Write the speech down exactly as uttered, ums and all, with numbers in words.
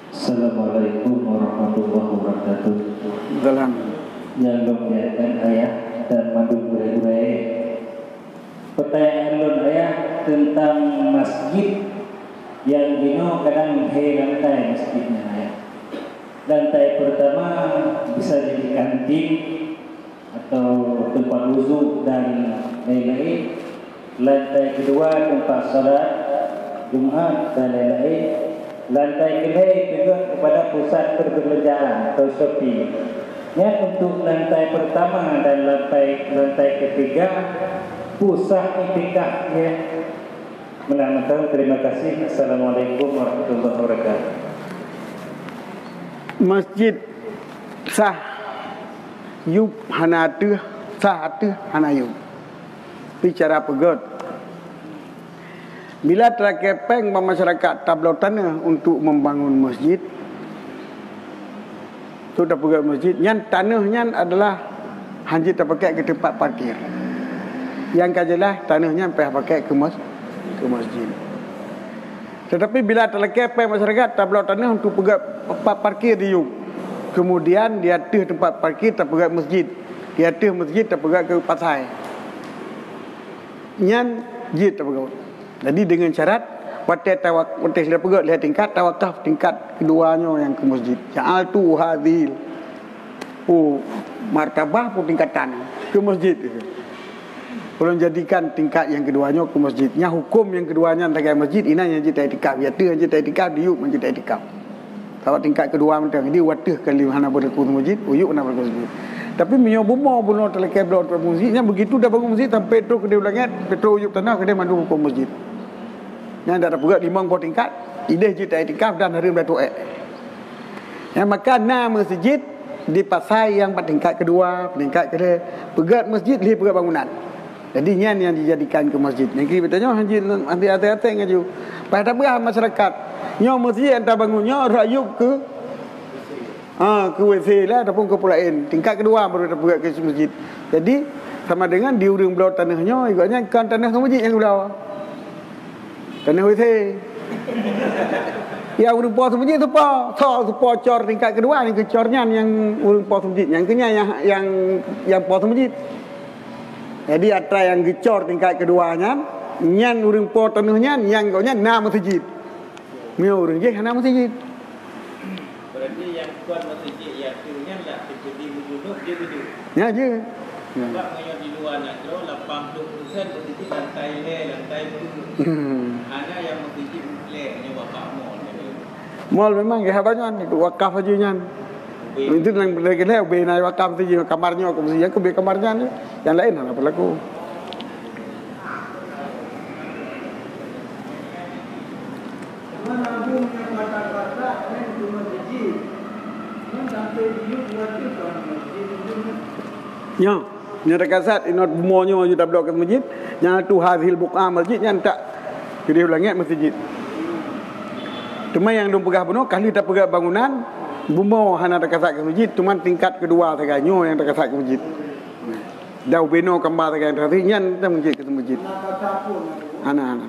Assalamualaikum warahmatullahi wabarakatuh. Salam. Nyang lôn muliakan ayah dan mandum gurée-gurée. Peutanyaan lôn ayah teuntang masjid nyang jinoe kadang lhée lantai masjid nyan ayah. Lantai peurtama bisa jadi kantin, atau teumpat wudhu dan laén-laén. Lantai keudua teumpat salat Jumat dan laén-laén. Lantai keulhée teungoh keupada pusat perbelanja atau shopping. Nyan untuk lantai peurtama dan lantai, lantai keutiga pusat iktikaf, ya. Meunan mantong, terima kasih. Assalamualaikum warahmatullahi wabarakatuh. Masjid sah yub hana ateueh, sah ateueh hana yub. Bicara peugét. Bila talakée péng bak masyarakat tabloe tanoh untuk membangun masjid, untuk tapeugét masjid, nyan tanoh nyan adalah hanjeuet tapakék keu teumpat parkir. Nyang ka jeulaih tanoh nyan payah pakék keu mas-, keu masjid. Tetapi bila talakée péng masyarakat tabloe tanoh untuk peugét pa-, parkir di yub, kemudian di ateueh teumpat parkir tapeugét masjid, di ateueh masjid tapeugét keu pasai. Nyan jeuet tapeugét. Jadi dengan syarat watée tawa-, watée lhée peugét lhée tingkat, tawakaf tingkat keudua nyoe nyang keu masjid. Ja'altu hadzihil, oh, martabah peue tingkatan keu masjid. Ulôn jadikan tingkat nyang keudua nyoe keu masjid. Nyang huköm nyang keudua nyan sagai masjid, inan nyang jeuet taiktikaf, ya teuh nyang jeuet taiktikaf, di yub nyang jeuet taiktikaf. Sabab tingkat keudua mantong. Jadi, wateuh kali hana beureuku masjid, u yub hana beureuku masjid. Tapi meunyoe bumoe bunoe talakée bloe masjid, nyan begitu tabangun masjid sampai troh keudeh u langét, troh u yub tanoh keudeh mandum huköm masjid. Nyan dak tapeugét limong boh tingkat, ideh jeuet taiktikaf dan hareuem datu ék. Nyan maka na masjid di pasai nyang bak tingkat keudua, tingkat keudeh, peugét masjid lheueh peugét bangunan. Jadi nyan nyang dijadikan keu masjid. Nyang keu tanyoe hanjeuet, hanjeuet até-até ngaju. Payah tapeugah masyarakat, nyoe masjid nyang tabangun nyoe rot yub keu, ha, keu W C lah ataupun keu peue laén. Tingkat keudua baru tapeugah keu masjid. Jadi sama dengan di ureuëng bloe tanoh nyoe, gobnyan kon tanoh keu masjid nyang geubloe. Tanoh W C. Ya ureuëng po seumeujid teupo. Soe teupo cor tingkat keudua nyang keu cor nyan nyang ureuëng po seumeujid. Nyang keu nyan nyang, nyang, nyang po seumeujid. Jadi atra nyang geucor tingkat keudua nyan, nyan ureuëng po tanoh nyan, nyang gobnyan na meuseujid. Meunyoe ureuëng jéh hana meuseujid. Berarti nyang kon meuseujid nyang tu nyan lah seperti meunyoe dia betul. Ya je. Ya. Sebab meunyoe di luwa nanggroe lapan ploh persen meuseujid lantai lhée, lantai peuet. Hmm. Hana nyang meuseujid lhée meunyoe bapak mall. Mall memang geuhaba nyan, wakaf saja nyan. Itu nang lagée ubé na wakaf tu je, kamar nyoe aku mesti aku ubé kamar nyan. Yang lain hana berlaku. Nyoe. Nyoe takasat inot bumoe nyoe aju tabloe keu masjid, nyang tu hadhil buq'ah masjid nyan tak keudeh u langét masjid. Teuma nyang lôn peugah bunoe ka lheueh tapeugah bangunan, bumoe hana takasat keu masjid, teuma tingkat keudua sagai nyoe nyang takasat keu masjid. Dan ubenoe kamba sagai nyang takasat nyan tak masjid keu masjid. Hana, hana.